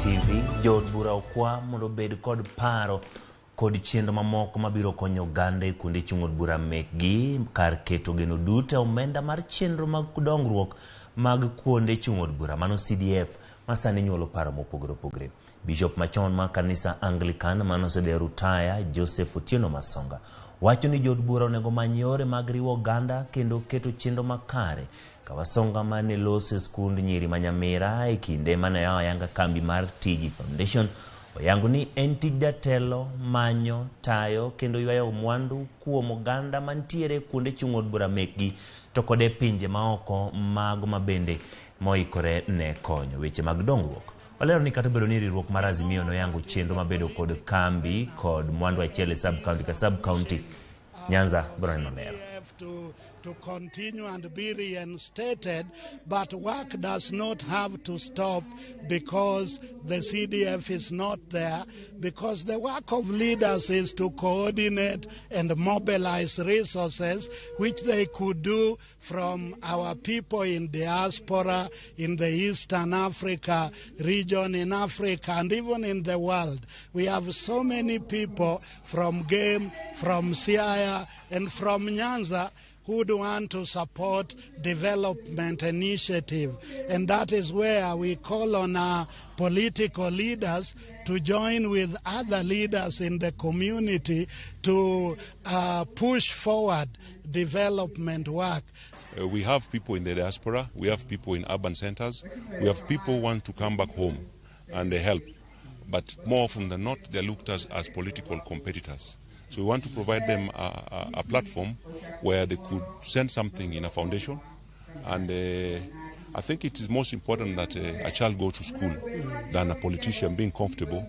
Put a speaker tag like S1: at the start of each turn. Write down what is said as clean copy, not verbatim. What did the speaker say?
S1: TV. Jood bura okwa mondo obed kod paro kod chenro mamoko mabiro konyo oganda e kuonde chung' od bura mekgi kar keto geno duto e omenda mar chenro mag dongruok mag kuonde chung' od bura mano CDF ma sani nyuolo paro mopogore opogore. Bishop machon ma kanisa Anglican mano osedhi rutaya Joseph Otieno Masonga wacho ni jood bura onego many yore mag riwo oganda kendo keto chenro makare. Kawasonga mane loso e skund nyiri ma Nyamira e kinde mane oyawo ayanga kambi mar Tiji Foundation oyango ni en tij jatelo manyo, tayo kendo ywayo mwandu kuom oganda mantiere kuonde chung' od bura mekgi to kod e pinje maoko mago mabende moikore ne konyo weche mag dongruok. Olero ni kata obedo ni riwruok mar Azimio noyango chenro mabedo kod kambi kod mwandu achiel e sub county ka sub county, Nyanza biro neno ler.
S2: To continue and be reinstated, but work does not have to stop because the CDF is not there, because the work of leaders is to coordinate and mobilize resources, which they could do from our people in diaspora, in the Eastern Africa region, in Africa, and even in the world. We have so many people from Gem, from Siaya, and from Nyanza who would want to support development initiative. And that is where we call on our political leaders to join with other leaders in the community to push forward development work.
S3: We have people in the diaspora, we have people in urban centers, we have people who want to come back home and they help. But more often than not, they're looked as political competitors. So we want to provide them a platform where they could send something in a foundation. And I think it is most important that a child go to school than a politician being comfortable